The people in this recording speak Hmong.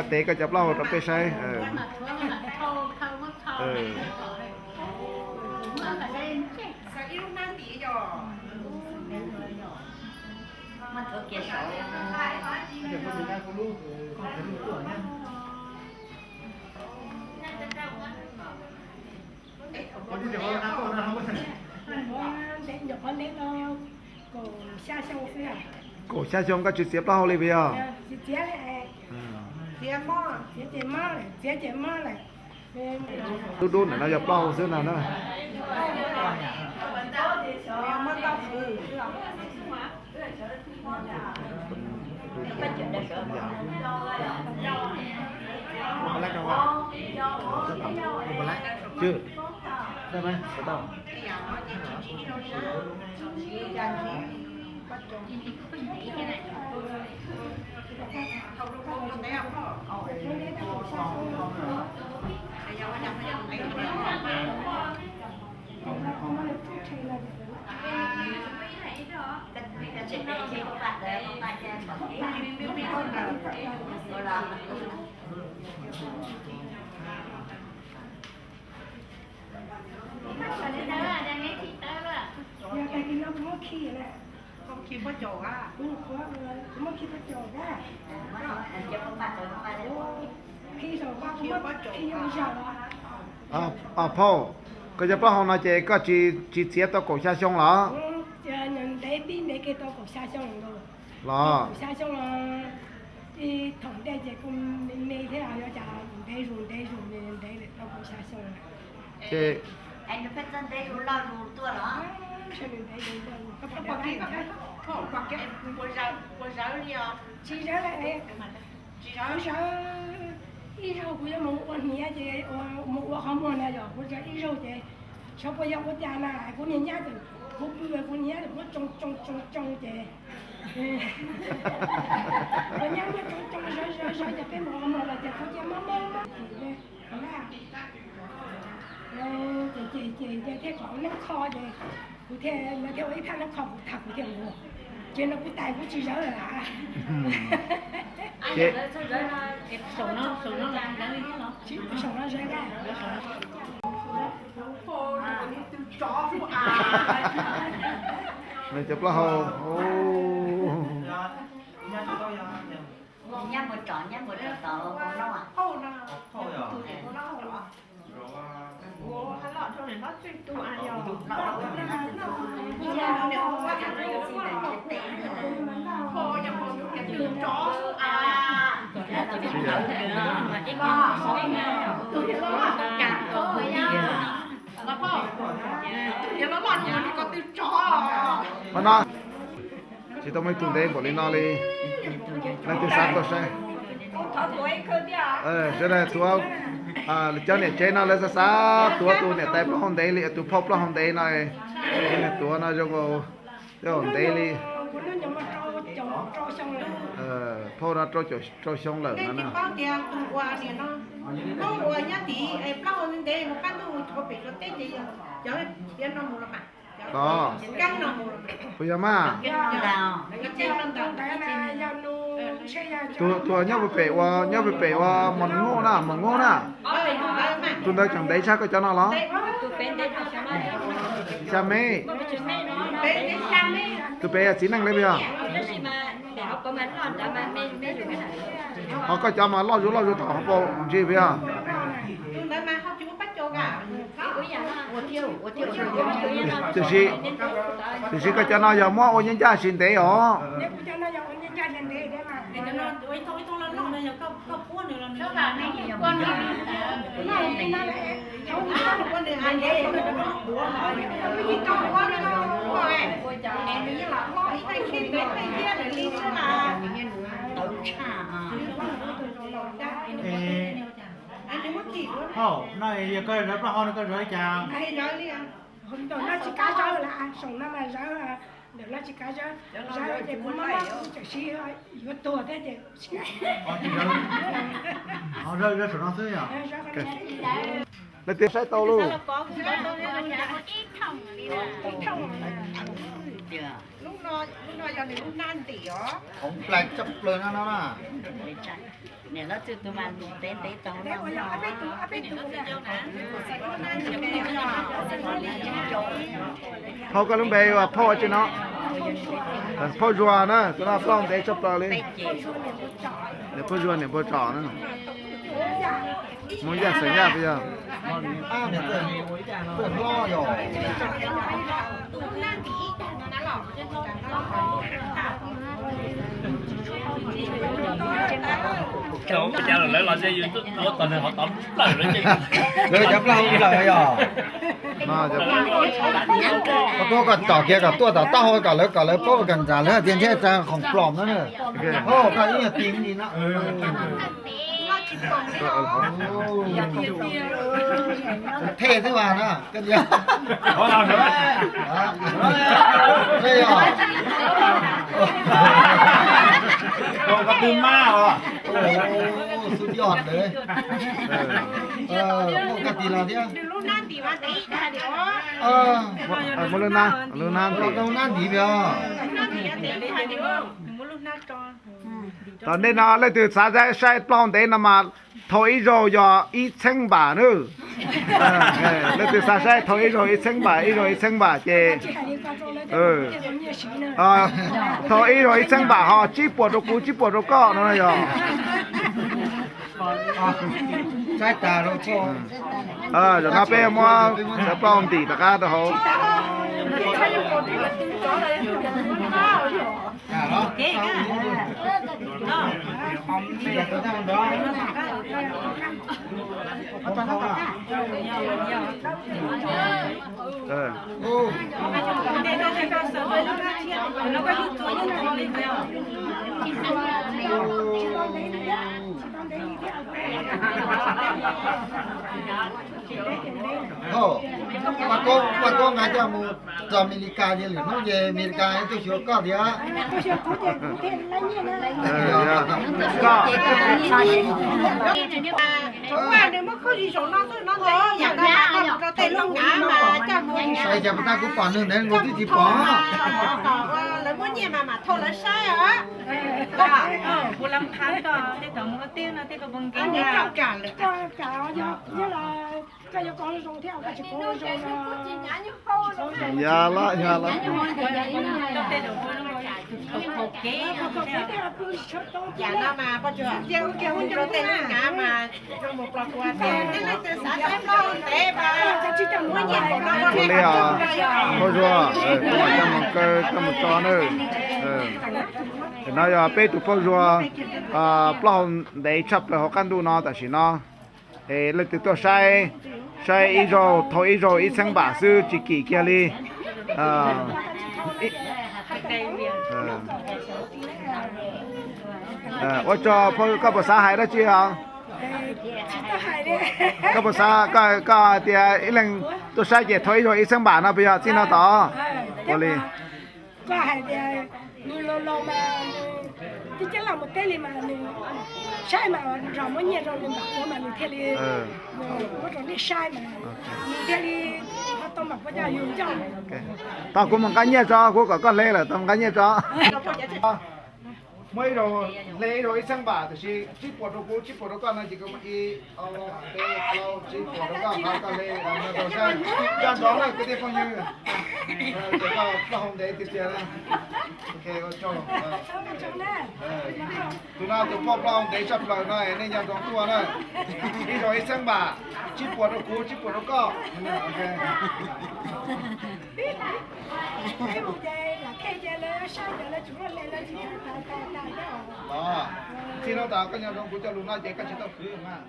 Tes koj cov plaub hau rau peb saib. Kaum xya xyoo koj tsis txiav plaub hau li puas yog? Dub dub ntawm no yog plaub hau xwb no na. Phauj, koj cov plaub hau no ces koj tsis txiav tau kaum xya xyoo los? Ntev tib ntev kiag tau kaum xya xyoo los. Los? Kaum xya xyoo los, ib thaum ntej ces kuj me me thiab, yog cas ntev zus ntev zus ntev tau kaum xya xyoo lawm. Ces tsis zawv li, kuv zawv ib zaug kuv yuav mus ua hniav ces mus ua qhov muag na yog kuv zawv ib zaug ces xyov puas yog ua cas na kuv niag nyab ces kuv pw kuv niag nyab ces muab tsoo tsoo tsoo tsoo ces kuv nyab muab tsoo tsoo zawv zawv zawv ces peb mus ua hmo los ces kuv cia mob mob mob tim na. Ces ces ces ces thiaj kom nab kho ces kuv thiaj, lawv thiaj ua ib thaj nab kho kuv tham kuv thiaj mus. Ces no kuv tais kuv tsis zawv lawm. Saum no zawv. Nws cov plaub hau. Nyab mus tsom, nyab mus tsom tau no. Mas no, tsis tau muaj ib tug ntev npaum li no li. Leej twg xav tuaj saib. Sawv daws tuav, cov niam tsev no lawv xav xav tuav tus niam tais plaub hau ntev li, tus phauj plaub hau ntev no, tuav no zoo nkaus ntev li. Phauj no rau caum rau xyoo lawm no na. Puas yog mas? Tus nyob pem ua, nyob pem ua mos nyuj na, mos nyuj na. Tus ntawd tseem ntev tshaj koj cov no los? Xya me. Tus pem yog txiv neej li puas yog? Ho koj cov mas loj zuj loj zuj thaum hauv paus ntsis puas yog? Tiam sis, tiam sis koj cov no yog muab ua nyab ncaj tsis ntev os. Hauj, no yog koj zawv plaub hau no koj zawv li cas? Ntawm no tsis kav zawv lawm, saum no mas zawv, ntawm no tsis kav zawv, zawv ces kuv mob mob kuv tseem siv yuav tuag thiab ces. Ho zawv saum no xwb yog? Leej twg saib tau lauj? Lub no yog nws lub nab ntim os. Hauv plais tshaj plaws no no na. Niam lawv txwj tus mas ntev ntev tau no. Phauj koj lub npe ua phauj tsi no? Phauj Zuag na, tus no plaub ntev tshaj plaws li. Niam phauj Zuag niam npawg Tsom na. Hmoob Yaj xeem Yaj puas yog? Lawv cov plaub hau lawm yog. Koj tuaj kom tom kiag kom tuaj tom taub hau kom lawv, kom lawv paub kom ntshav lawv tias ntshe tsa khoom plom na. Koj ib yam ti li no. Thej xwb mas na. Koj yog. Xub yog ntawd. Muaj koj tis los thiab. Muaj lub nab ntim. Tom ntej no leej twg xav saib plaub hau ntev no mas thau ib zaug yog ib txheeb npam nawb. Leej twg xav saib thau ib zaug ib txheeb npam, ib zaug ib txheeb npam ces thau ib zaug ib txheeb npam ho tsib puas rau kuv tsib puas rau koj no yog. Zaum no peb muab cov plaub hau ntim rov qab rau hauv. Paj Koob nqa coj mus rau Amelikas ces lwm hnub ces Amelikas tuaj xyuas koj tiag. Koj, nws muab khaub zig zaum no xwb no ntag, yam no mas koj mus rau tej looj kav mas coj mus. Sai cas pas tag kuv pom nws ntawd kuv twb tsis pom. Lawv muab nyiaj mas mam thau lawv saib os. Kuv lam qha koj tej thaum mus ua teb no tej koj puas nkees. Yog los, yog los. Yam no mas poj cuag, mus rau tej looj kav mas zoo mus plos kuas thiab, nej leej twg xav saib plaub hau ntev mas muab nyiaj npaum no rau nej. Phauj Zuag, koj mam coj mus kaw coj mus tso na. No yog peb tus phauj Zuag, plaub hau ntev tshaj plaws hauv qab ntuj no tam sim no. Es leej twg tuaj saib, saib ib zaug thau ib zaug ib txheeb npam xwb tsis kim kiag li. Ua tsaug, koj puas xav hais dab tsi os? Koj puas xav, koj hais tias ib leeg tuaj saib ces thau ib zaug ib txheeb npam no puas yog txij no tod? Ua li. Koj hais tias nws laus laus mas nws tib cab los mus teb li mas nws saib mas zos muab nyiaj rau nws npam ua mas nws thiaj li muab rau nej saib mas nws thiaj li ho tau npam ua coj yus coj. Tau kuv mus nqa nyiaj tso, kuv kom koj hle lawm, tau mus nqa nyiaj tso. Muaj ib zaug hle ib zaug ib txheeb npam, tiam sis tsib puas rau kuv tsib puas rau koj no ces kuv muab ib ob peb plaub tsib puas rau koj, koj hle no rau saib. Nco ntsoov na kwv tij phooj ywg, ces koj plaub hau ntev tiag tiag na. Tus no tus phauj plaub hau ntev tshaj plaws no, nej nco ntsoov tuaj na. Ib zaug ib txheeb npam, tsib puas rau kuv tsib puas rau koj. Txij no tas koj nco ntsoov kuv cov lus no ces koj tsis tau khwv mas.